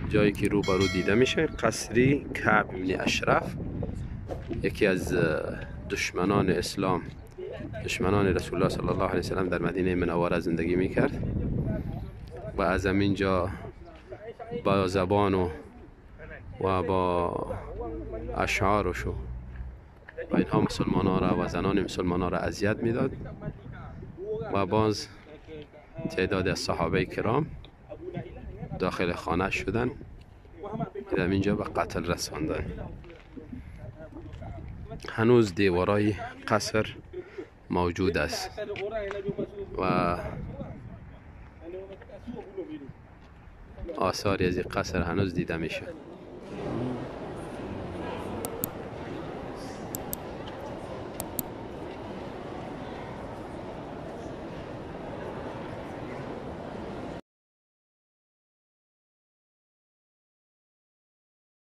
جایی که روبرو دیده میشه قصری کعب بن اشرف، یکی از دشمنان اسلام، دشمنان رسول الله صلی الله علیه وسلم در مدینه منوره زندگی میکرد و از اینجا با زبان و با اشعارش و اینها مسلمان ها را و زنان مسلمان ها را اذیت میداد و باز تعداد از صحابه کرام داخل خانه شدن، در اینجا به قتل رساندن. هنوز دیوارای قصر موجود است و آثاری از این قصر هنوز دیده میشه.